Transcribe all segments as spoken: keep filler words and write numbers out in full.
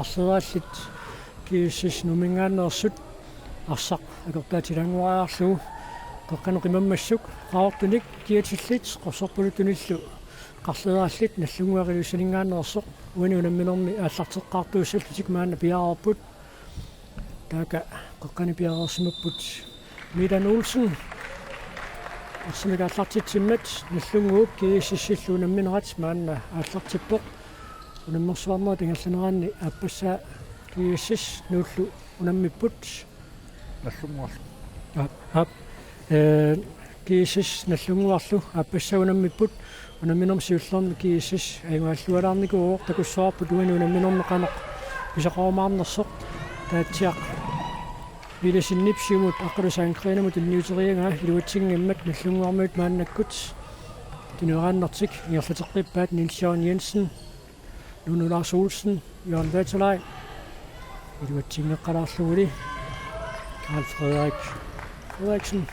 Arleraallit G S S Nuumminngaanneersut arsaq akortaatilaannguariarlugu qeqqanut qimammassuk qaartunik kiatillit qorsorpaluttunillu qarleraallit Nagdlunguaq Ilulissaninngaanneersoq uani unamminermi aallarteqqaartuussallutik maanna piareerput. Taakku qeqqani piareersimapput Milan Olsen. Arsamik aallartitsimmat Nagdlunguup G S S-illu unamminerat maanna aallartippoq. Unammersuarnerup ingerlanerani aappassaa G S S Nuullu unammipput. Nagdlunguarlu. Aap, aap. Ee, G S S Nagdlunguarlu aappassaa unammipput. Unamminermi siullermi G S S ajugaagalualaarnikuuvoq, takussavarput uani unamminermi qanoq pisoqarumaarnersoq. Taatsiaq Villadsenip siumut Aqqalu Sandgrenimut tunniuteriaraa iluatsinngimmat Nagdlunguarmiut maannakkut tunioraannartik ingerlateqqippaat. Niels Jørgen Jensen, Nuno Lars Olsen, Jørgen Waterlai. Iluatsinngeqqalaarluguli Karl Frederik Frederiksen.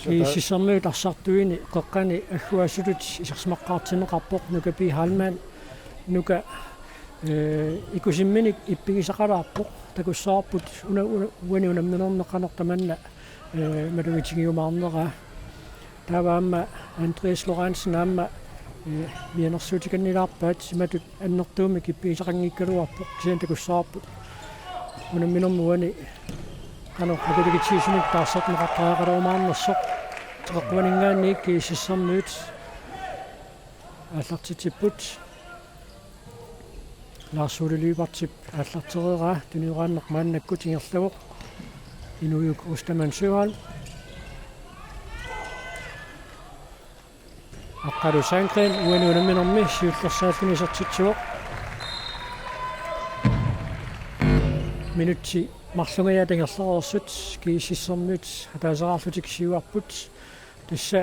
G S S-ermiut arsartuini qeqqani agguaassutut isersimaqqaartinneqarpoq Nuka P. Heilmann. Nuka, ee, ikusimminik ippigisaqalaarpoq, takussavarput una-, una-, uani unamminermi qanoq tamanna, ee, malugitigiumaarneraa. Taava aamma Andreas Lorentzen aamma, ee, mianersuutikannilaarpaat, imatut annertuumik ippigisaqanngikkaluarpoq, kisianni takussavarput unamminermi uani qanoq akuligitsigisumik taarserneqaqqaaqarumaarnersoq. Teqeqquaninngaanniit G S S-ermiut aallartitsipput. Lars Ole Lyberthip aallartereeraa, tunioraanneq maannakkut ingerlavoq. Inuujuk Ostermann Søholm. Aqqalu Sandgren uani unamminermi siullersaalluni isertitsivoq. Minutsit marlungajaat ingerlareersut G S S-ermiut ataaseraarlutik siuarput. Tassa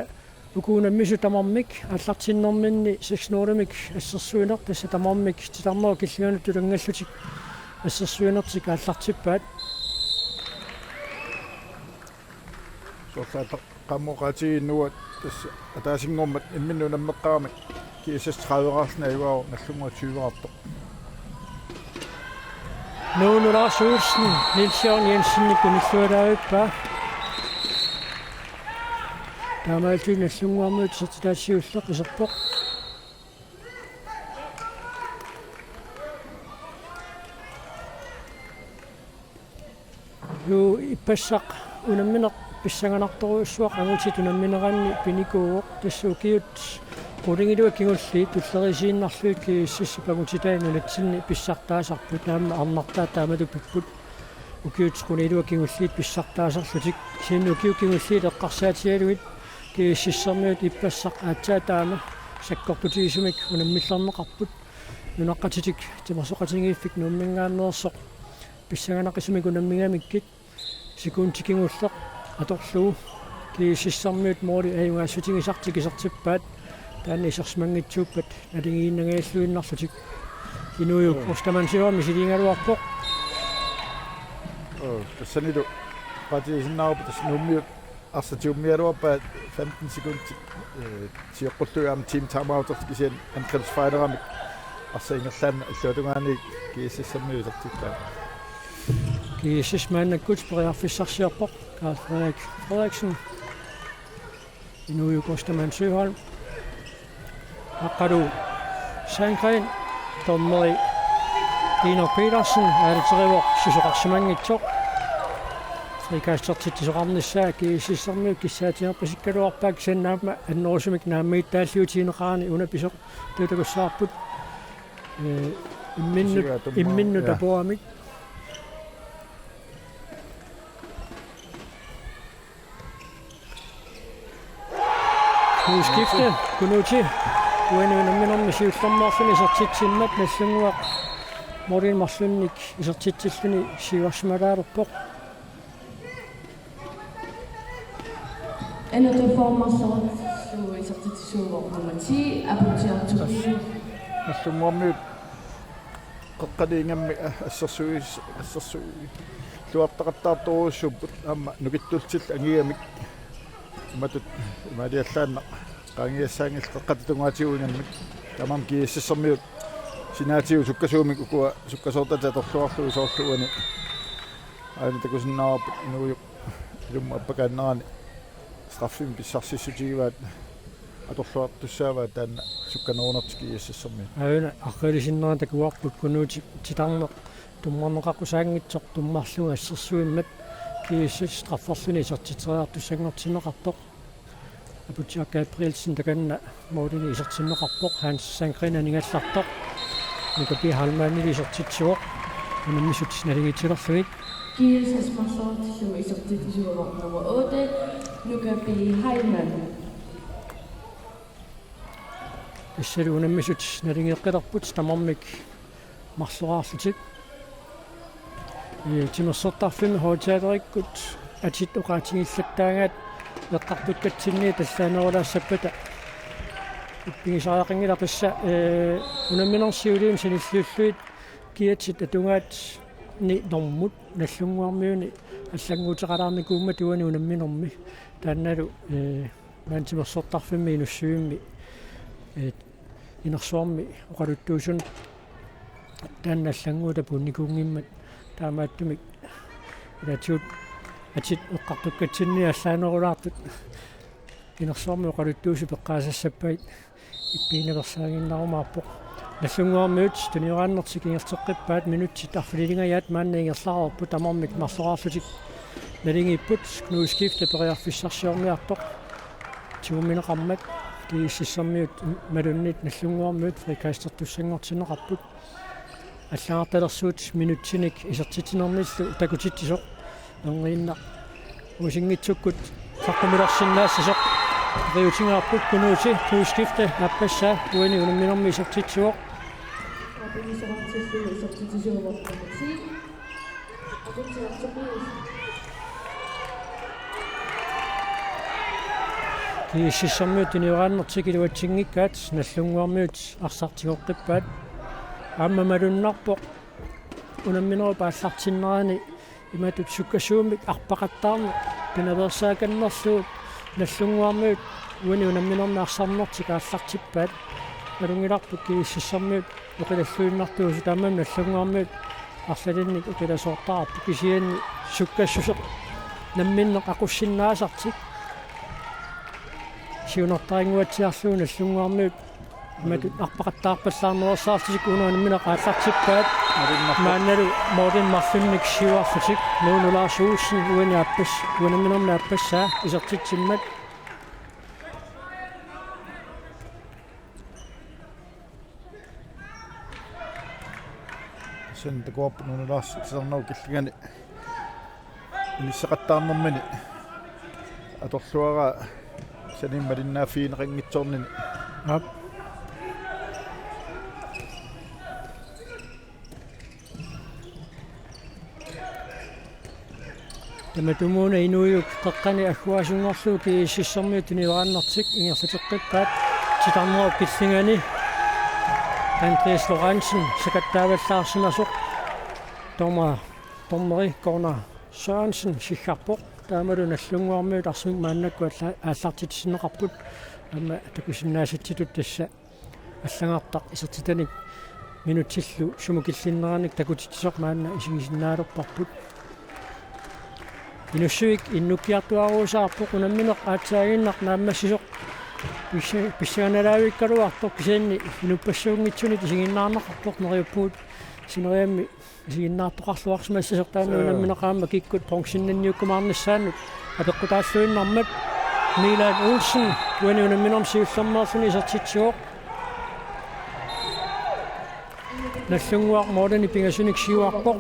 uku unammisut tamarmik aallartinnerminni seks nul-imik assersuineq, tassa tamarmik titarnerup killinganut tulanngallutik assersuinertik aallartippaat. Soorlu qaammat oqaatigiinnagu tassa ataasinngormat imminnut unammeqqaaramik G S S tredive-raarluni ajugaavoq, Nagdlunguaq tyve-raartoq. Nuno Lars Olsen, Niels Jørgen Jensenip unillualaavippaa. Taamaalilluni Nagdlunguarmiut isertitaat siulleq iserpoq. Juu, ippassaq unammineq pissanganartorujussuaq angutit unammineranni pinikuuvoq, tassa ukiut qulingiluat kingulliit tulleriiaannarlugit G S S-ip angutitaat nunatsinni pissartaasarput, taama arnartaat taamatut pipput. Ukiut qulingiluat kingulliit pissartaasarlutik, kisianni ukiut kingulliit eqqarsaatigalugit G S S-ermiut ippassaq aatsaat taama sakkortutigisumik unammillerneqarput. Nunaqqatitik timersoqatigiiffik Nuumminngaanneersoq pissanganaqisumik unammigamikkit sekundi kingulleq atorlugu G S S-ermiut måli ajugaassutigisartik isertippaat, taanna isersimanngitsuuppat naligiinnangajalluinnarlutik. Inuujuk Ostermann Søholm misiliigaluarpoq. Uu, tassanilu oqaatigisinnaavarput tassa Nuummiut arsaq tigummigaluarpaat femten sekundit, ee, sioqqullugit aamma team timeout, kisianni angrebsfejleramik arsaq ingerlaannaq illuatungaaniit G S S-ermiut isertippaat. G S S maannakkut periarfissarsiorpoq, Karl Frederik Frederiksen. Inuujuk Ostermann Søholm. Aqqalu Sandgren, dommeri Inar Petersen aalaterivoq susoqarsimanngitsoq. Frikastertitsisoqarnissaa G S S-ermiut kissaatigerpasikkaluarpaat, kisianni aamma annerusumik naammagittaalliutigineqarani una pisoq takussavarput. Ee, imminnut, Kisianni atumma-, imminnut ja. Tapuamik. Kuuskifte, Kunuti, uani unamminermi siullermeerluni isertitsimmat Nagdlunguaq målinik marlunnik isertitsilluni siuarsimalaalerpoq. Enogtyve-ormiit marloriarlugu isertitsisuuvoq nummer ti, Aputsiaq Tobias. Nagdlunguarmiut qeqqani ingammik, a-, assersuis-, assersuilluartaqattaartorujussuupput aamma nukittullutillu angigamik. Imatut imaaliallaannaq qaangiassaanngillat qeqqata tungaatigut unamminermik. Tamarmik GSS-ermiut sinaatigut sukkasuumik ukua sukkasoortatit atorluarlugit soorlu uani. Aana takusinnaavarput inuup ilummut appakaannerani straffimik pissarsissutigivaat atorluartussaavaat taanna sukkanerunartik GSS-ermiut. Aana aqqaneq-marlunnerani takuarput Kunuuti titarneq tummarneqaqusaanngitsoq tummarlugu assersuimmat GSS strafferluni isertitseriartussanngortinneqartoq. Aputsiaq Gabrielsen takanna målini isertinneqarpoq, Hans Sandgreen aningallartoq. Nuka P. Heilmannili isertitsivoq. Unammisut naligiitsilerlugit. GSS marloriartillugu isertitsisuuvoq nummer otte, Nuka P. Heilmann. Tassalu unammisut naligeeqqilerput tamarmik marloriarlutik. Ee, timersortarfimmi højttalerikkut atit oqaatigillattaagaat eqqartukkatsinniit allaanerulaassappata ippigisariaqanngilaq tassa, ee, unamminermi siuliini sanilliullugit kiatit atugaatini normut Nallunnguarmiuni allannguuteqalaarnikuummat uani unamminermi. Taannalu, ee, maani timersortarfimmi Inussivimmi, ee, inersuarmi oqaluttuusunut taanna allannguuta puunnikuunngimmat, taamaattumik ilaatigut atit eqqartukkatsinniit allaanerulaartut inersuarmi oqaluttuusut peqqaasassappagit ippigineqassaaginnarumaapput. Nallunnguarmiut tunioraannertik ingerlateqqippaat, minutsit arfinilingajaat maanna ingerlareerput, tamarmik marloriarlutik naligiipput. Knudeskift periarfissarsiorniartoq tigummineqarmat GSS-ermiut malunnit Nallunnguarmiut frikastertussanngortinneqarput. Allagartalersuut minutsinik isertitsinernillu takutitsisoq. Erniinnaq uasinngitsukkut saqqumilersinnaassasoq. Periutigaarput Kunuuti, Knudeskift aappassaa uani unamminermi isertitsivoq. GSS-ermiut tunioraannertik iluatsinngikkaat Nallunnguarmiut arsaq tigoqqippaat. Aamma malunnarpoq unamminerup aallartinnerani imatut sukkasuumik arpaqattaarneq pinaveersaakannerlugu Nallunnguarmiut uani unamminermi arsarnertik aallartippaat. Nalunngilarput GSS-ermiut oqilalluinnartuusut, taamaammat Nallunnguarmiut arlalinnik oqilasoortarput, kisianni sukkassuseq namminneq aqussinnaasartik siunertarinnguatsiarlugu Nallunnguarmiut imatut arpaqattaarpallaarnersaarlutik una unammineq aallartippaat. Maannalu målimi marlunnik siuarlutik Nuunu Lars Olsen uani aappas-, unamminermi aappassaa isertitsimmat. Sen takuarput Nuunu Lars titarnerup killingani inissaqattaarnermini atorluaraa sanimmik malinnaaffigineqanngitsoornini. Aap. Tamatumuuna inuujuk qeqqani agguaasunngorlugu GSS-ermiut tunioraannertik ingerlateqqippaat titarnerup killingani. Andreas Lorentzen sakattaavallaarsimasoq. Toma, dommeri Gunnar Sørensen siggarpoq. Taamalu Nallunnguarmiut arsamik maannakkut alla-, aallartitsineqarput. Aamma takusinnaasatsitut tassa allagartaq isertitanik minutsillu sumut killinneranik takutitsisoq maanna isigisinnaalerparput. Inussivik innukkiartuaarusaarpoq, unammineq aatsaaginnaq naammassisoq pissa-, pissanganalaavikkaluartoq, kisianni inuppassuunngitsunit isiginnaarneqartoq neriuppugut sineriammi isiginnaartoqarluarsimassasoq, taanna unammineq aamma kikkut bronzennanniukkumaarnissaannut apeqqutaalluinnarmat. Milan Olsen uani unamminermi siullermeerluni isertitsivoq. Nallunnguaq målini pingasunik siuarpoq.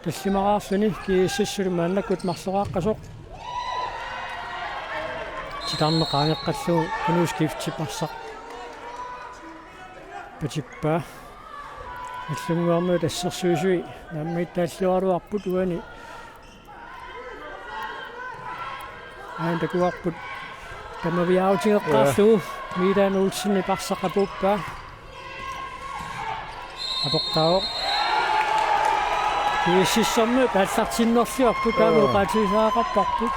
Tallimaraarluni GSS-ip maannakkut marloriaqqasoq. Titarneq qaangeqqallugu Knudeskiftip arsaq patippaa. Nallunnguarmiut assersuisui naammagittaalliugaluarput uani. Aana takuarput tamaviaarutigeqqaarlugu. Ja. Milan Olsenip arsaq apuuppaa. Aportaavoq. GSS-ermiut aallartinnerliorput, taama, ja, oqaatigisariaqarparput.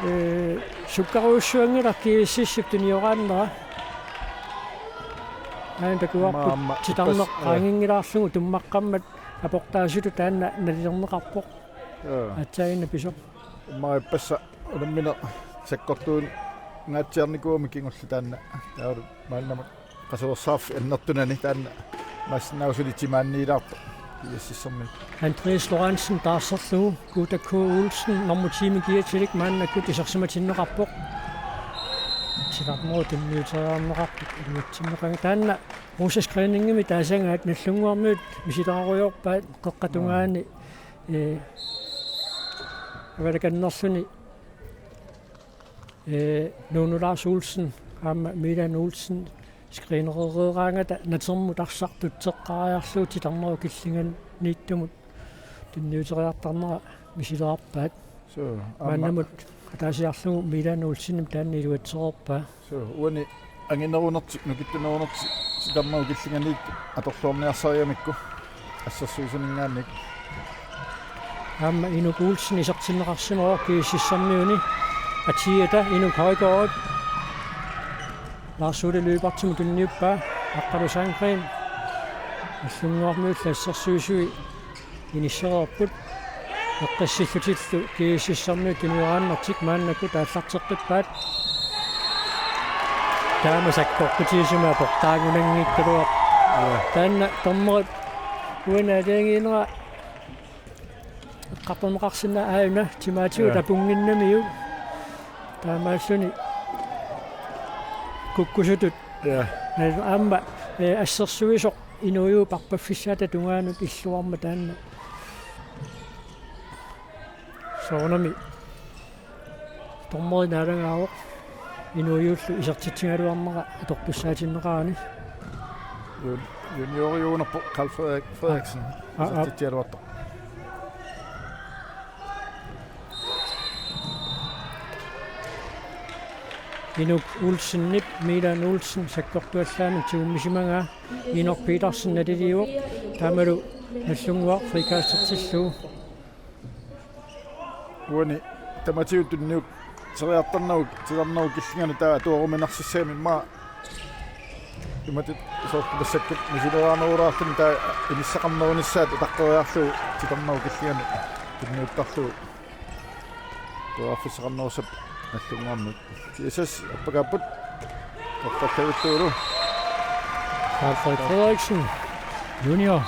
Ee, sukkarujussuanngilaq G S S-ip tunioraannera. Aana takuarput. Aamma, aamma, titarneq ippas-, ee, qaanginngilaarlugu tummaqqammat aportaasutut taanna nalilerneqarpoq. Joo. Aatsaannguaq pisoq. Immaqa ippassaq unammineq sakkortuunnaatsiarnikuugami kingulleq taanna. Taavalu maannamut qasuersaarfik annertunani taanna imaassinnaavoq suli timaanniilaartoq G S S-ermiut. Andreas Lorentzen taarserlugu, Guuta K. Olsen, nummer ti-mik kiatilik maannakkut isersimatinneqarpoq. Titarnerup tunniuteriarneqartoq iluatsinneqarpoq. Taanna Rosa Screeningimi taasagaat Nagdlunguarmiut misilerarujoorpaat qeqqata tungaani, ee, avalakannerluni. Ee, Nuunu Lars Olsen aamma Milan Olsen screenereeraangata natermut arsaq tutseqqaariarlugu titarnerup killinganiittumut tunniuteriartarnera misilerarpaat. Suu, aamma. Maannamut ataasiarlugu Milan Olsenimit taanna iluatsereerpaa. Suu, uani anginerunertik, nukittunerunertik titarnerup killinganiittoq atorluarniarsaramikku assersuisuninngaanniit. Aamma Inuk Olsen isertinneqarsimavoq G S S-ermiuni. Atiata Inuk Højgaard. Lars Ole Lyberthimut tunniuppaa. Aqqalu Sandgreen. Nagdlunguarmiullu assersuisui inissereerput. Eqqissillutillu G S S-ermiut tunioraannertik maannakkut aallarteqqippaat. Taama sakkortutigisumik aportaangunanngikkaluaq. Joo. Taanna dommerit uani aalajangiinera eqqartorneqarsinnaavoq aajuna timaatigut, joo, apunnginnamiuk. Taamaalluni kukkusutut. Joo. Aamma, ee, assersuisoq inuujuup arpaffissaata tungaanut illuarmat taanna. Soorunami dommeri naalagaavoq inuujuullu isertitsigaluarnera atortussaatinneqarani. Jun-, junioriunerpoq Carl Frederik-, Frederiksen. Aa, aa. Isertitsigaluartoq. Inuk Olsenip Milan Olsen sakkortuallaanut tigummisimagaa. Inuk Petersen naliliivoq, taamalu Nagdlunguaq frikastertillugu. Uani tamatigut tunniuteriartarnagu titarnerup killinganut taava atuaruminarsissagami immaqa imatut soorlu massakkut misileraarnerulaartuni taava inissaqarnerunissaat utaqqeriarlugu titarnerup killinganut tunniuttarlugu. Periarfissaqarnerussapput Nagdlunguarmiut. G S S appakaapput. Orpallavittuulu. Carl Frederik Frederiksen junior.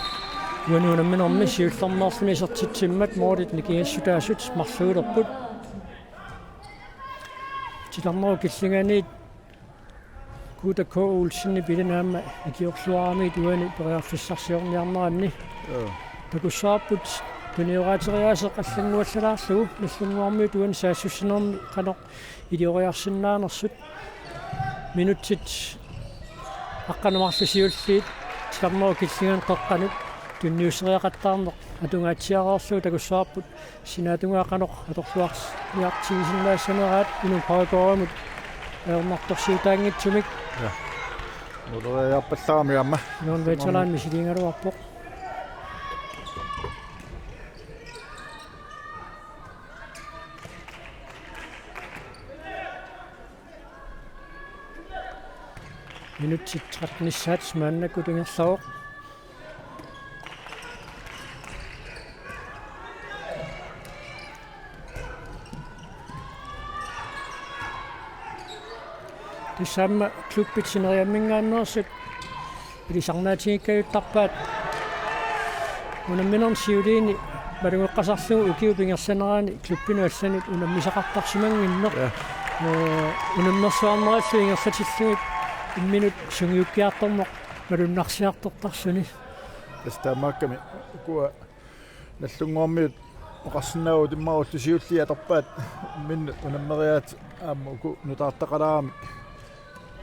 Uani unamminermi siullermeerluni isertitsimmat målit nikingassutaasut marluulerput. Titarnerup killinganiit Guuta K. Olsenip ilani aamma ikiorluaramiit uani periarfissarsiorniarneranni. Joo. Takussavarput tunioraateriaaseq allannguallalaarlugu Nagdlunguarmiut uani saassussinermi qanoq ilioriarsinnaanersut. Minutsit aqqaneq-marluk siulliit titarnerup killinganut qeqqanut tunniusseriaqattaarneq atungaatsiareerlugu takussavarput. Sinaatungaa qanoq atorluarniartigisinnaassaneraat Inuk Højgaardimut ajornartorsiutaanngitsumik. Ja. Måleriarpallarami aamma. Nuun Veteran misiliigaluarpoq. Minutsit tretten-issaat maannakkut ingerlavoq. Tassa aamma klubbit sineriamminngaanneersut ilisarnaatigikkajuttarpaat. Unamminerni siuliini malugeqqasarlugu ukiup ingerlanerani klubbinut allanut unammisaqartarsimannginneq. Ja. Ee, unammersuarnerallu ingerlatillugit imminut sungiukkiartorneq malunnarsiartortarluni. Tassa taamaakkami ukua Nagdlunguarmiut oqarsinnaavagut immaqa ullut siulliit atorpaat imminnut unammeriaat aamma uku nutaartaqalaarami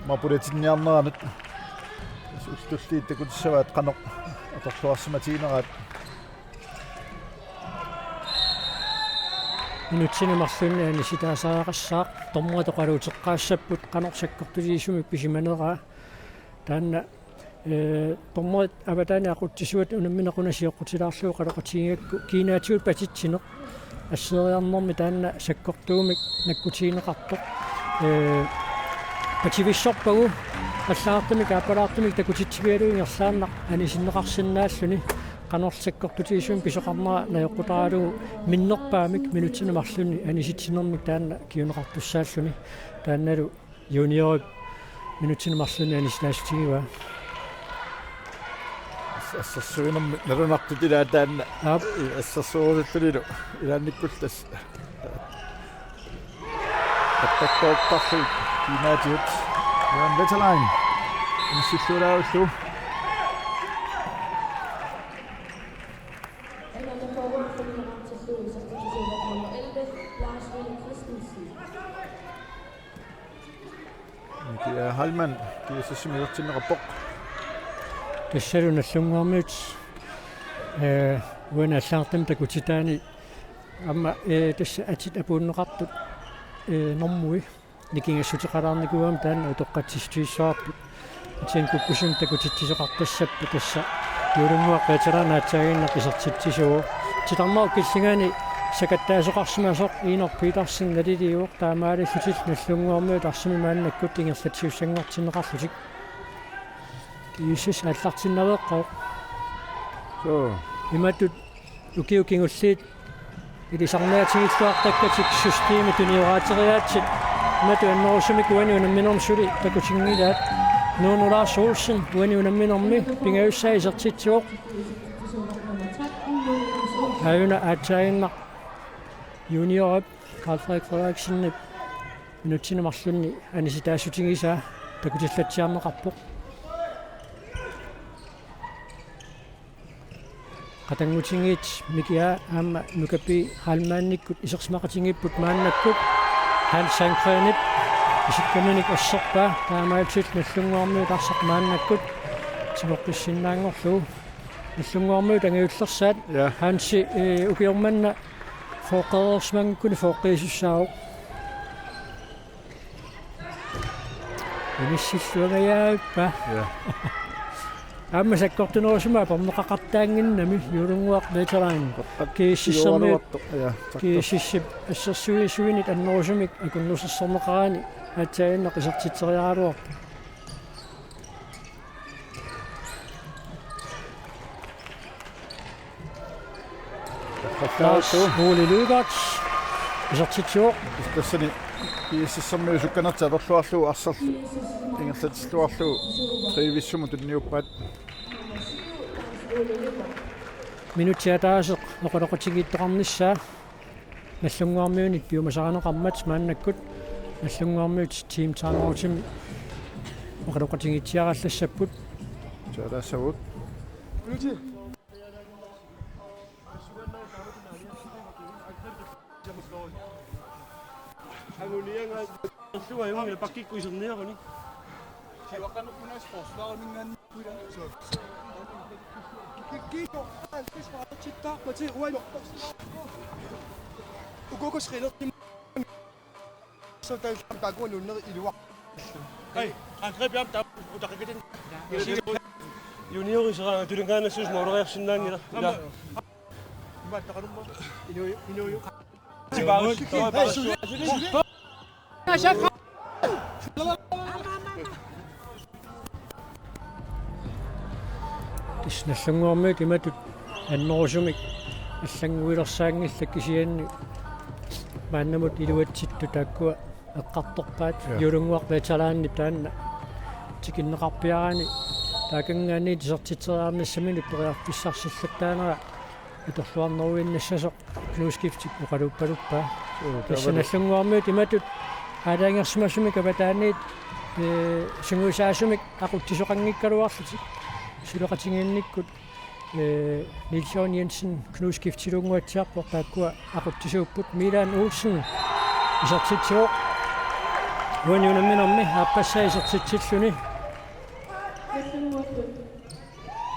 mapulatinniarneranut. Tassa ullut tulliit takutissavaat qanoq atorluarsimatigineraat. Minutsini marlunni anisitaasariaqassaaq, dommerit oqaluuteqqaassapput qanoq sakkortutigisumik pisimaneraa. Taanna, ee, dommerit avataani aqutsisuat unammineq una sioqqutilaarlugu qaloqatigigakku kiinaatigut patitsineq. Asseeriarnermi taanna sakkortuumik nakkutigineqartoq. Ee, pativissorpagu allagartamik aappalaartumik takutitsivigalugu ingerlaannaq anisinneqarsinnaalluni, qanorlu sakkortutigisumik pisoqarnera najoqqutaralugu minnerpaamik minutsini marlunni anisitsinermik taanna kinguneqartussaalluni. Taannalu juniorip minutsini marlunni anisitaassutigigaa. As-, assersuinermi nalunartut ilaat taanna. Aap. Assersuusullunilu ilaannikkullu tassa. Attartoortarlugit kiinaatigut. Johan Veterlin. Inissilluulaarullu. Mikia Heilmann, G S S-imi isertinneqarpoq. Tassalu Nagdlunguarmiut, ee, uani allagartamik takutitaani aamma, ee, tassa atit apuunneqartut, ee, normui nikingassuteqalaarnikuugami taanna utoqqatsissutigissavarput. Atit kukkusumik takutitsisoqartassapput tassa. Juullunguaq Veteran aatsaaginnaq isertitsisuuvoq. Titarnerup killingaani sakattaasoqarsimasoq Inor Petersen naliliivoq, taamaalillutillu Nagdlunguarmiut arsami maannakkut ingerlatsisussanngortinneqarlutik. G S S aallartinnaveeqqavoq. Suu. Imatut ukiut kingulliit ilisarnaatigilluartakkatik systemi tunioraateriaatsit, imatut annerusumik uani unamminermi suli takutinngilaat. Nuunu Lars Olsen uani unamminermi pingajussaa isertitsivoq. Aajuna aatsaaginnaq juniorip Karl Frederik Frederiksenip minutsini marlunni anisitaassutigisaa takutillatsiarneqarpoq. Qatanngutigiit Mikia aamma Nukapi Heilmannikkut isersimaqatigiipput maannakkut. Hans Sandgrenip isikkamminik asserpaa, taamaalillutillu Nagdlunguarmiut arsaq maannakkut tigoqqissinnaanngorlugu. Nagdlunguarmiut angajullersaat. Ja. Hansi, ee, ukioq manna fooqqereersimanngikkunik fooqqiisussaavoq. Inissilluangajaavippa? Ja. Aamma sakkortunerusumik aporneqaqattaannginnami Juullunguaq Veteran. G S S-ermiut, ja, takku. G S S-ip assersuisuinit annerusumik akunnusersorneqarani aatsaaginnaq isertitseriaraluarpoq. Lars Ole Lyberth isertitsivoq. Tassani G S S-ermiut sukkanertik atorluarlugu arsarlu ingerlatilluarlugu treogtyve-mut tunniuppaat. Minutsit ataaseq oqaloqatigiittoqarnissaa. Nagdlunguarmiunit piumasarineqarmat maannakkut Nagdlunguarmiut team timeoutimik oqaloqatigiitsiarallassapput. Taalaassagut. Angunianga illuga jungil pakkikkut iserniaruni. Ai, angribi aamma taama utaqqikkatsinni. Juniori sera tulingaanassuusi mooleriarsinnaanngilaq. Ila. Ima taqalumma. Inu, inu, inu. Tassa Nagdlunguarmiut imatut annerusumik allannguilersaanngillat, kisianni maannamut iluatsittut taakkua eqqartorpaat. Ja. Juullunguaq Veteranip taanna tikinneqarpiarani taakanngaanniit isertitseriarnissaminut periarfissarsillattaanera atorluarneruinnassasoq Knuskæftip oqaluuppaluppaa. Joo, tassa taavalu Nagdlunguarmiut imatut aalajangersimasumik avataaniit, ee, sungiusaasumik aqutsisoqanngikkaluarlutik suleqatigiinnikkut, ee, Niels Jørgen Jensen Knuskæftiluunnguatsiarpoq, taakkua aqutsisuupput. Milan Olsen isertitsivoq. Uani unamminermi aappassaa isertitsilluni.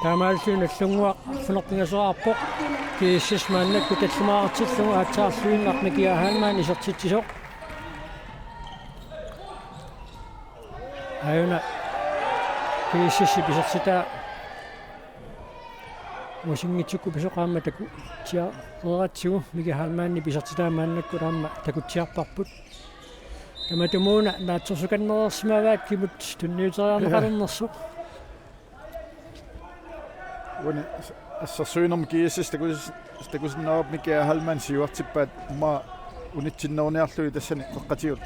Taamaalilluni Nagdlunguaq arfineq-pingasoraarpoq. G S S maannakkut tallimaartillugu aatsaarluinnaq Mikia Heilmann isertitsisoq. Aajuna G S S-ip isertitaa Usinngitsukku pisoqaama takutsiareeratsigu Mika Heilmannip isertitaa maannakkut aamma takutsiarparput. Tamatumuuna naatsorsukannereersimavaat kimut tunniuteriarneqalernersoq. Uani assersuinermi G S S takus-, takusinnaavarput Mika Heilmann siuartippaat, aamma unitsinneruniarlugit tassani qeqqatigut.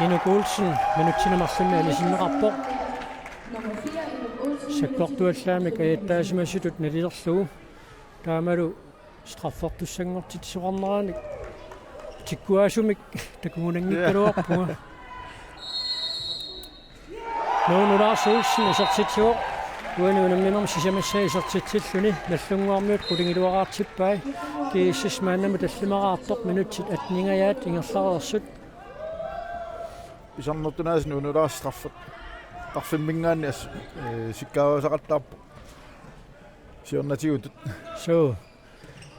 Inuk Olsen minutsini marlunni anisinneqarpoq. Sakkortuallaamik ajattaasimasutut nalilerlugu. Taamalu straffertussanngortitsisoqarneranik tikkuaasumik takugunanngikkaluarpunga. Nuunu Lars Olsen isertitsivoq. Uani unamminermi sisamassaa isertitsilluni Nagdlunguarmiut qulingiluaqartippai. G S S maannamut tallimaraartoq, minutsit atteningajaat ingerlareersut. Pisarnertunaasa Nuunu Lars straffet. Straffimminngaanniit as-, ee, sikkaarusaqattaarpoq. Siornatigutut. Suu.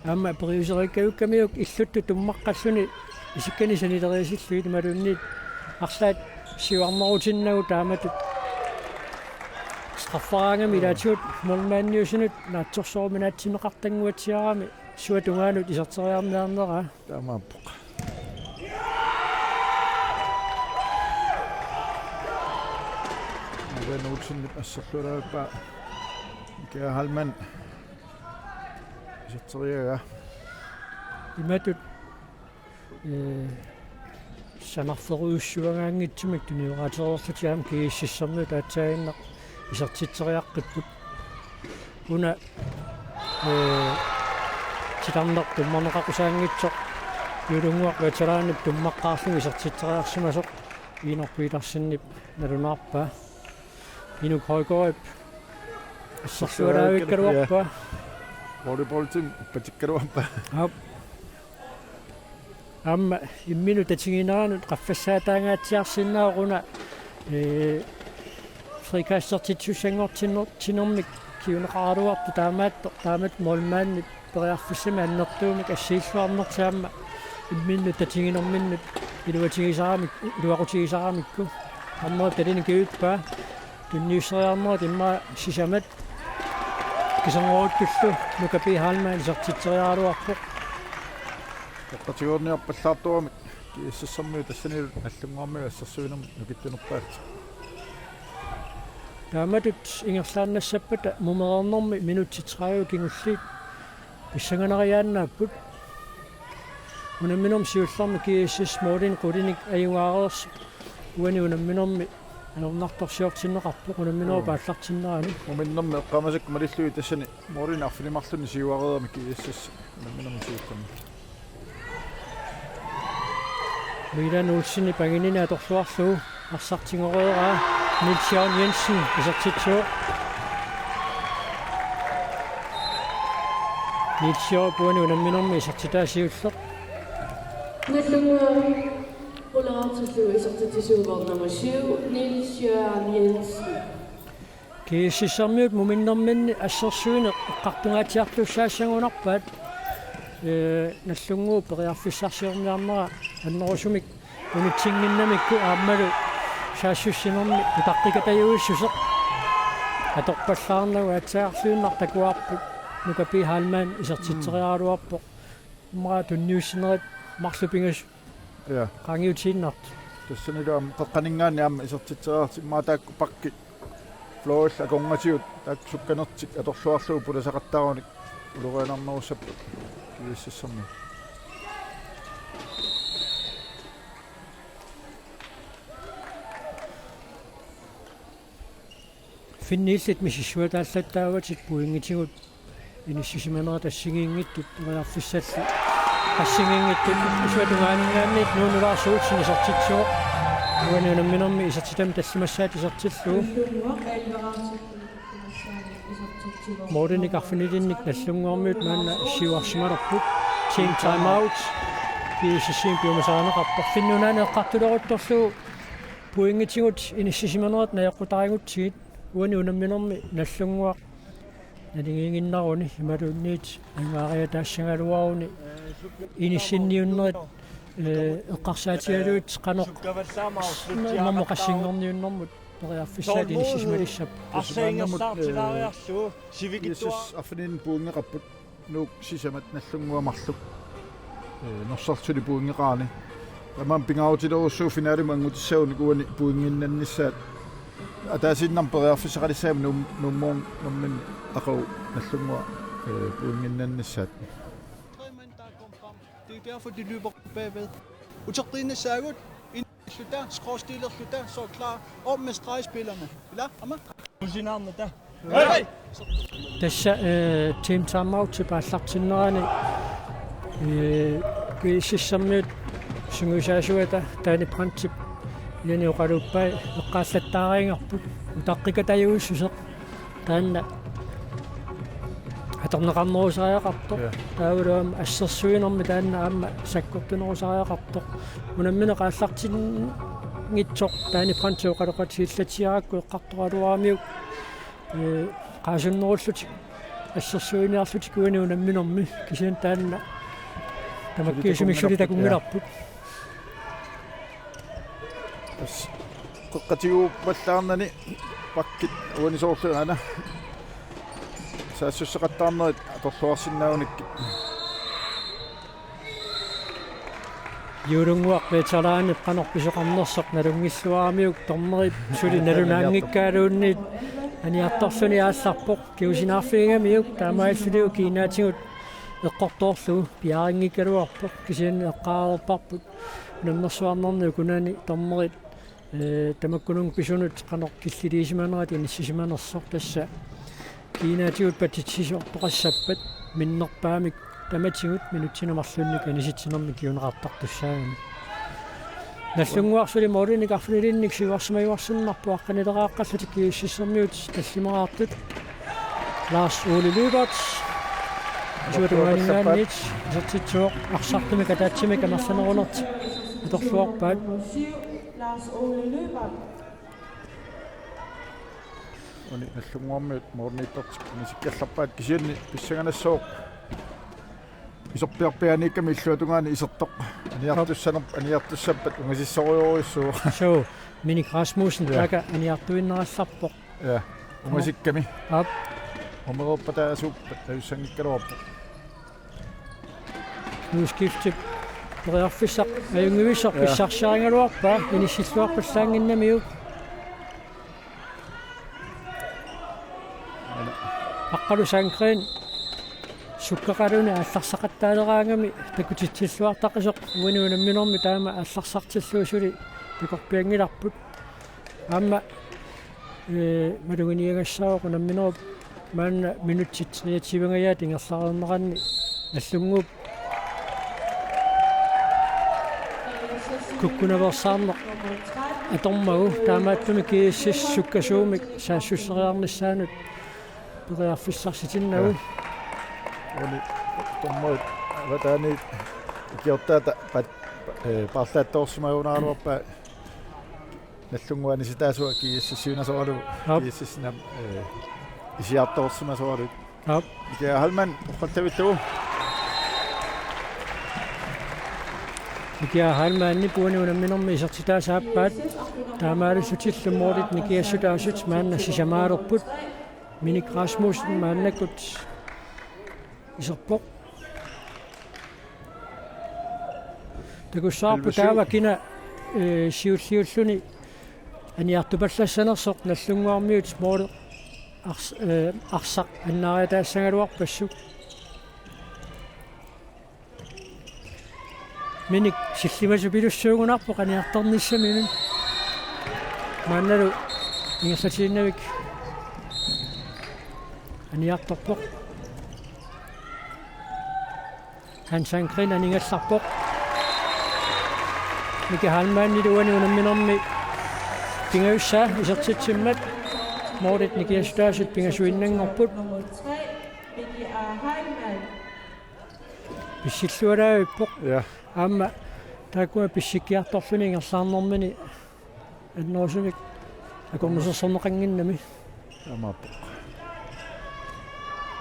Aamma periuseriikkajukkamiuk illuttut tummaqqalluni isikkani sanileriisillugit imaluunniit arlaat siuarnerutinnagu taamatut. Strafferaangami ilaatigut målmandiusunut naatsorsoruminaatsinnaqartannguatsiarami suut tungaanut iserteriarniarneraa. Taamaappoq. Mika Olsenip asserlualaarpaa Mika Heilmann iserteriaraa. Imatut, ee, sanarferujussuangaanngitsumik tunioratereerlutik aamma G S S-ermiut taatsaaginnaq isertitseriaqqipput. Una, ee, titarneq tummarneqaqusaanngitsoq Juullunguaq veteranip tummaqqaarluni isertitseriarsimasoq Inuk Petersenip nalunaarpaa. Inuk Højgaardip assersualaavikkaluarpaa. Volleyballimik uppatikkaluarpaa. Aap. Aamma imminut tatigineranut qaffassaataangaatsiarsinnaavoq una, ee, frikastertitsussanngortinner-, tinermik kinguneqaraluartoq taamaattoq, taamatut målmandip periarfissamik annertuumik assiilluarnertik aamma imminnut tatiginerminnut iluatigisaramik-, iluaqutigisaramikku. Aamma talinik kivippaa. Tunniusseriarnerit immaqa sisamat. Kiserngorutullu Nuka P. Heilmann isertitseriaraluarpoq. Eqqatigoorniarpallaartoramik G S S-ermiut tassanilu Nagdlunguarmiut assersuinermik nukittunerpaat. Taamatut ingerlaannassappata mumereernermi minutsit tredive kingulliit pissanganariaannaapput. Unamminermi siullermi G S S målinik qulinik ajugaareersoq. Uani unamminermi ajornartorsiortinneqarpoq unamminerup aallartinnerani. Unamminermi eqqaamasakka malillugit tassani målinik arfineq-marlunnik siuareerami G S S unamminermi siullermi. Milan Olsenip anginini atorluarlugu arsaq tigoreeraa Niels Jørgen Jensen isertitsivoq. Niels Jørgen uani unamminermi isertitaa siulleq. Nagdlunguaq quleqartillugu isertitsisuuvoq nummer syv, Niels Jørgen Jensen. G S S-ermiut muminnerminni assersuineq eqqartungaatsiartussaassanngunarpaat. Ee, Nagdlunguup periarfissarsiorniarnera annerusumik unitsinnginnamikku aammalu saassussinermi utaqqikatajuissuseq atorpallaarnagu aatsaarluinnaq takuarput Nuka P. Heilmann isertitseriaraluarpoq. Immaqa tunniussinerit marluk pingasut. Ja. Qaangiutiinnartut. Tassanilu aamma qeqqaninngaanniit aamma isertitseriarlutik immaqa taakku backit fløjit akornatigut taakku sukkanertik atorluarlugu pulasaqattaarunik ulorianarnerussapput G S S-ermiut. Finniillit misissuataallattaavatit pointitsigut inissisimanerat assigiinngitsut periarfissallu assigiinngitsut isuata tungaaninngaanniit Nuunu Lars Olsen isertitsivoq. Uani unamminermi isertitami tallimassaata isertillugu. Målinik arfinilinnik Nagdlunguarmiut maanna siuarsimalerput. Team timeout. G S S-imi piumasarineqarpoq. Finni Nunaanni eqqartuleruttorlugu pointitsigut inissisimanerat najoqqutaarigutsigit. Uani unamminermi Nagdlunguaq naligiiginnaruni imaluunniit angaariataassagaluaruni inissinniunnerit, ee, eqqarsaatigalugit qanoq imermut qassinngorniunnermut Periarfissaat inissisimalissapput. Arsaangersaartilaariarlugu sivikitsuaq. Arfininni pointeqarput Nuuk sisamat Nagdlunguaq marluk. Ee, Norsaq suli pointeqarani. Tamanna pingaarutilerujussuuvoq finalimi angutissagunik uani pointinnannissaat. Ataasiinnarmik periarfissaqalissaaq Nuum-, Nuummoorn-, Nuumminnut aqagu Nagdlunguaq, ee, pointinnannissaat. Det er derfor, de løber bagved. Utertiinnissaagut, inderluta, skråstilerluta, så klar. Op med stregspillerne. Ila, ama. Kusinarnata. Hey! Tassa, eh, team timeout aallartinnerani, eh, G S S-ermiut sungiusaasuata Dani Brandtip ilani oqaluuppai eqqaallattaariinnarput utaqqikatajuussuseq. Taanna atorneqarnerusariaqartoq. Ja. Taavalu aamma assersuinermi taanna aamma sakkortunerusariaqartoq. Unammineq aallartinngitsoq Dani Brandtip oqaloqatigiillatsiarakku eqqartoraluaramiuk, ee, qaasunnerullutik assersuiniarlutik uani unamminermi kisianni taanna tamakkiisumik suli takunngilarput. Tassa qeqqatigiuppallaarnani pakkit uani soorlu aana saassusseqattaarnerit atorluarsinnaagunikkit. Juulunnguaq veteranip qanoq pisoqarnersoq nalunngilluaramiuk dommerit suli nalunaanngikkaaluunniit aniartorluni aallarpoq, kingusinnaarfigigamiuk taamaalillunilu kiinaatigut eqqortoorlugu piarinngikkaluarpoq kisianni eqqaareerparput unammersuarnerni ukunani dommerit, ee, tamakkununnga pisunut qanoq killiliisimanerat inissisimanersoq tassa kiinaatigut patitsisoortoqassappat minnerpaamik tamatigut minutsini marlunnik anisitsinermi kinguneqartartussaagami. Nagdlunguaq suli målinik arfinilinnik siuarsimajuarsinnarpoq aqqanileraaqqallutik G S S-ermiut tallimaraartut. Lars Ole Lyberth. Isuata tungaaninngaanniit isertitsivoq arsartumik ataatsimik amerlanerunertik atorluarpaat. Lars Ole Lyberth. Uani Nagdlunguarmiut målimiittartut anisikkallarpaat kisianni pissanganassaaq iserpiarpiaaniikkami illuatungaani isertoq. Aniartussaner-, aniartussappat ungasissorujorujussuuvoq. Suu, Minik Rasmussen, ja, taakku aniartuinnarallarpoq. Ja, ungasikkami. Aap. Umereerpata asuuppat tajussanngikkaluarpoq. Udskiftip periarfissaq ajunngivissoq, ja, pissarsiarigaluarpaa inissilluarpallaannginnamiuk. Aqqalu Sandgreen sukkaqaluni aallarsaqattaaleraangami takutitsilluartaqisoq uani unamminermi taama aallarsartillugu suli takorpianngilarput. Aamma, ee, maluginiagassaavoq unamminerup maanna minutsit treogtyve-nngajat ingerlareerneranni Nagdlunguup kukkunaveersaarneq atormagu taamaattumik G S S sukkasuumik saassusseriarnissaanut periarfissarsitinnagu. Ja. Uani dommerit avataaniit ikiortaata pat-, ee, paarlaattoorsimagunaraluarpaa Nagdlunguani sitaasua G S S-iunasoralu. Aap. G S S-inam, ee, isiartoorsimasoralu. Aap. Mikia Heilmann oqattavillugu. Mikia Heilmannip uani unamminermi isertitaasa aappaat. Taamaalillutillu målit nikiassutaasut maanna sisamaalerput. Minik Rasmussen maannakkut iserpoq. Takussavarput taava kina, ee, siulliulluni aniartupallassanersoq Nagdlunguarmiut måli ars-, ee, arsaq annaariataassagaluarpassuk. Minik sillimasupilussuugunarpoq aniartornissaminut. Maannalu ingerlatiinnavik aniartorpoq. Hans Sandgreen anigallarpoq. Mikia Heilmannip uani unamminermi pingajussaa isertitsimmat målit nikiassutaasut pingasuinnanngorput. Pissillualaavippoq. Ja. Aamma taakkua pissikkiartorluni ingerlaarnermini annerusumik akornusersorneqannginnami. Taamaappoq.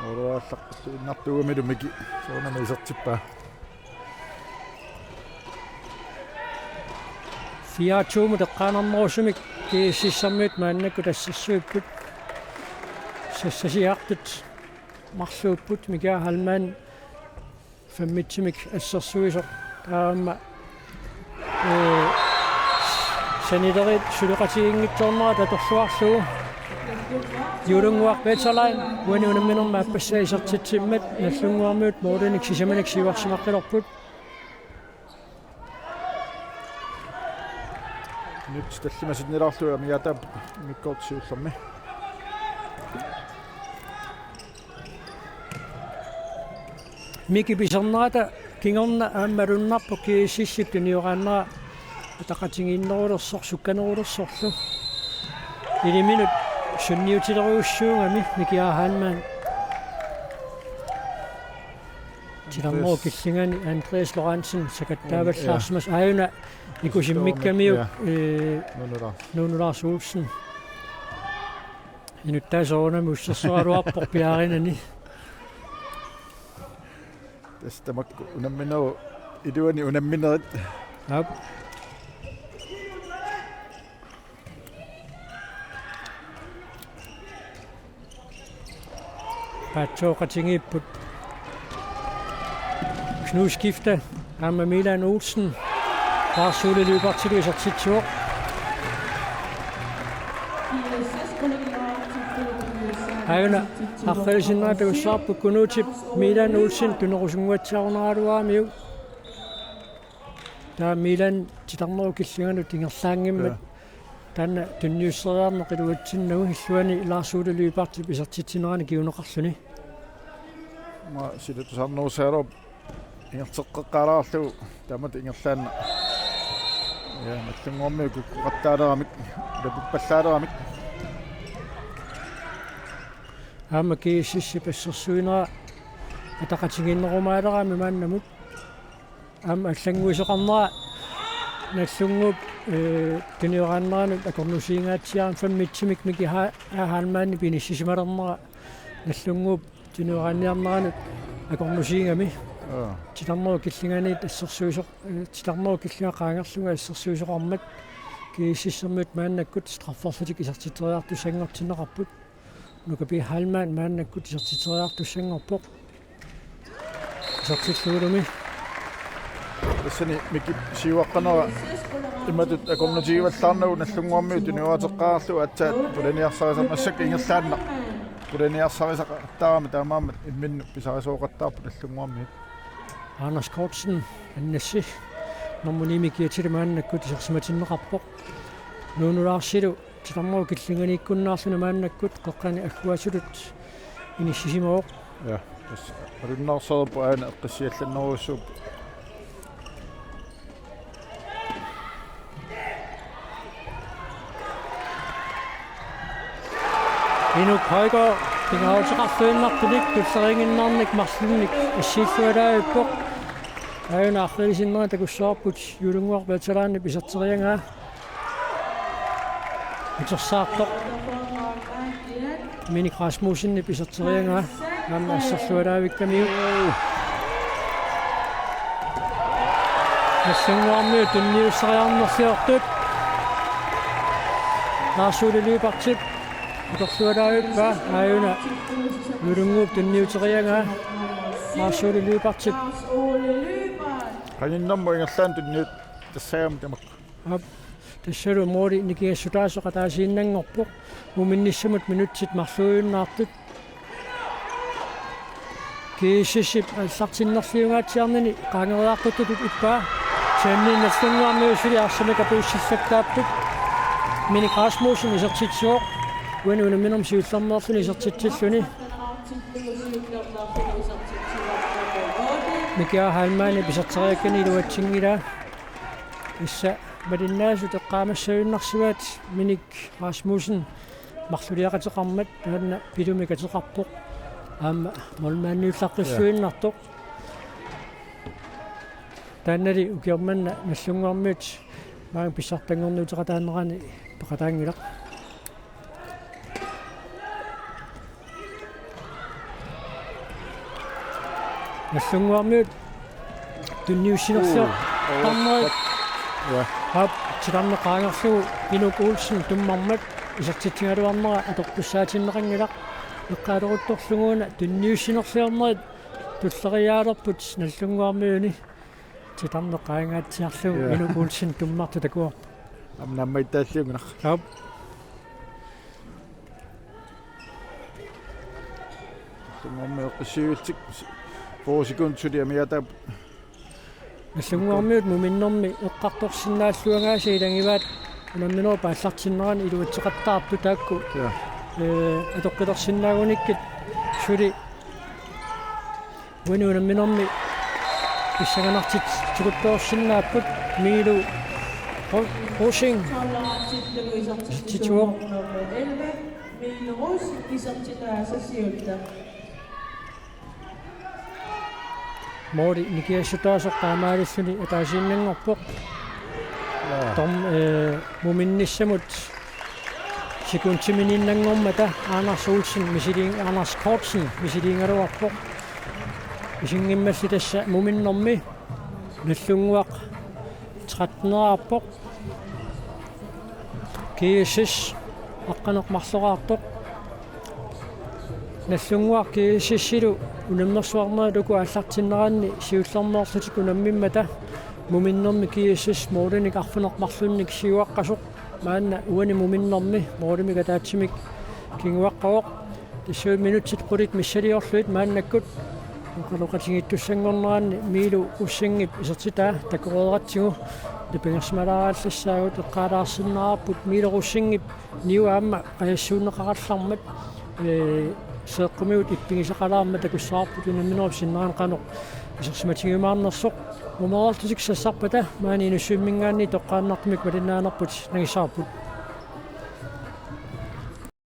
Oruallaqqilluinnartuugamilu Miki soorunami isertippaa. Fire to-mut eqqaanarnerusumik GSS-ermiut maannakkut assersuipput. Sassasiartut marluupput, Mikia Heilmann femmitsimik assersuisoq. Taava aamma, ee, sanileriit suleqatiginngitsoornerat atorluarlugu. Juulunguaq Veterlaan uani unamminermi aappassaa isertitsimmat Nagdlunguarmiut målinik sisamanik siuarsimaqqilerput. Minutsit tallimat sinnilaarlugit amigaataapput immikkoortoq siullermi. Miki pisernerata kingorna aamma malunnarpoq GSS-ip tunioraannera ataqatigiinnerulersoq sukkanerulersorlu. Iliminut sunniutilerujussuugami Mikia Heilmann. Titarnerup killingani Andreas Lorentzen sakattaavallaarsimasoq, aajuna ikusimmikkamiuk, ja, ee, Nuno Lars. Nuno Lars Olsen. Inuttaasoq soorunami ussersoraluarpoq piaarinani. Tassa tamakku unamminerup iluani unamminerit. Aap. Paatsooqatigiipput. Knud Skifte aamma Milan Olsen. Lars Ole Lyberthip isertitsivoq. Aajuna arfalisinnera takussavarput Knudip Milan Olsen tunerusunnguatsiarunaraluaramiuk. Taava Milan titarnerup killinganut ingerlaanngimmata. Ja. Taanna tunniusseriarneq iluatsinnagu illuani Lars Ole Lyberthip isertitsinerani kinguneqarluni. Aamma silatusarnerusaraluarpoq ingerlateqqeqqaalaarlugu taamatut ingerlaannaq. Ja, Nagdlunguarmiut kukkuqattaalermata, lapippallaaleramik. Aamma GSS-ip assersuinera ataqatigiinnerumaalerami maannamut. Aamma allannguisoqarnera Nagdlunguup, ee, tunioraanneranut akornusiingaatsiarami femmitsimik Miki Ha-, Heilmannip inissisimalernera Nagdlunguup tunioraanniarneranut akornusiigami. Aa. Titarnerup killinganiit assersuisoq-, ee, titarnerup killinga qaangerlunga assersuisoqarmat GSS-ermiut maannakkut strafferlutik isertitseriartussanngortinneqarput. Nuka P. Heilmann maannakkut isertitseriartussanngorpoq. Isertillugulumi. Tassani Mikip siuaqqanera imatut akornutigivallaarnagu Nagdlunguarmiut tunioraateqqaarlugu aatsaat pulaniarsarisarneq massakkut ingerlaannaq. Pulaniarsarisaqattaarami taamaammat imminnut pisarisooqattaarput Nagdlunguarmiut. Anders Kortsen, Annassi, nummer ni-mik Kiatili maannakkut isersimatinneqarpoq. Nuno Larsilu titarnerup killinganiikkunnaarluni maannakkut qeqqani agguaatitut inissisimavoq. Ja, tassa malunnarsereerpoq aana eqqissiallannerujussuuvoq. Inuk Højgaard pingaaruteqarluinnartunik tulleriiginnarnik marlunnik assiillualaavippoq. Aajuna arfalisinnera takussavarput Juulunguaq Veteranip iserteriagaa. Utersaartoq. Minik Rasmussenip iserteriagaa. Aamma asserlualaavikkamiuk. Nagdlunguarmiut tunniusseriarnerliortut. Lars Ole Lyberthip atorlualaavippaa, aajuna Juulunguup tunniuteriagaa. Lars Ole Lyberthip. Qaninnermut ingerlaannaq tunniut- tassagami tamakku. Aap, tassalu måli nikingassutaasoq ataasiinnanngorpoq, uuminnissamut minutsit marluujunnaartut. GSS-ip aallartinnerliungaatsiarnini qaangeriartuttutut ippa. Kisianni Nagdlunguarmiut suli arsamik apuussillattaapput. Minik Rasmussen isertitsivoq. Uani unamminermi siullermeerluni isertitsilluni. Mikia Heilmannip iserteriakkani iluatsinngilaa. Tassa malinnaasut eqqaamassagunarsivaat, Minik Rasmussen marluliaqateqarmat taanna pilumik ateqarpoq. Aamma målmandiullaqqilluinnartoq. Taannali ukioq manna Nagdlunguarmiut maanga pissartanngorniuteqataanerani peqataanngilaq. Nagdlunguarmiut tunniussinersior-, Uu, tarnerit, Ja. Aap, titarneq qaangerlugu Inuk Olsen tummarmat isertitsigaluarnera atortussaatinneqanngilaq, eqqaaleruttorlugu una tunniussinerliornerit tulleriiaalerput Nagdlunguarmiuni. Titarneq qaangaatsiarlugu Ja. Inuk Olsen tummartoq takuarpoq. Aamma naammagittaalliunnginnaq. Aap. Nagdlunguarmiut eqqissiivillutik fyrre sekundit suli amigaataapput. Nagdlunguarmiut muminnermi eqqartorsinnaalluagaasa ilagivaat unamminerup aallartinnerani iluatseqattaartut taakku. Ja. Ee, atoqqilersinnaagunikkit suli uani unamminermi pissanganartitut tikuttoorsinnaapput. Miilu Ro-, Rosing. Tituo. Miilu Rosing isertitaa sasiutta. Måli nikiassutaasoq taamaalilluni ataasiinnanngorpoq. Tom, eh, muminnissamut sekundiminiinnanngormata Anders Olsen misiliin-, Anders Kortsen misiliigaluarpoq. Isinngimmalli tassa muminnermi Nagdlunguaq tretten-eraarpoq. G S S aqqaneq marloraartoq. Nagdlunguaq G S S-ilu unammersuarnerit uku aallartinneranni siullermeerlutik unammimmata muminnermi G S S målinik arfineq-marlunnik siuaqqasoq maanna uani muminnermi målimik ataatsimik kinguaqqavoq. Tassuuna minutsit qulit missiliorlugit maannakkut oqaloqatigiittussanngorneranni Miilu Rosingip isertitaa takoreeratsigu nipangersimalaarallassaavut eqqaalaarsinnaavarput Miilu Rosingip niua aamma qajassuunneqarallarmat, ee, seeqqumigut ippigisaqalaarmat takussavarput unamminerup sinnerani qanoq isersimatigiumaarnersoq. Mumereerlutik sassarpata maani Inussivimminngaanniit toqqaannartumik malinnaanerput nangissavarput.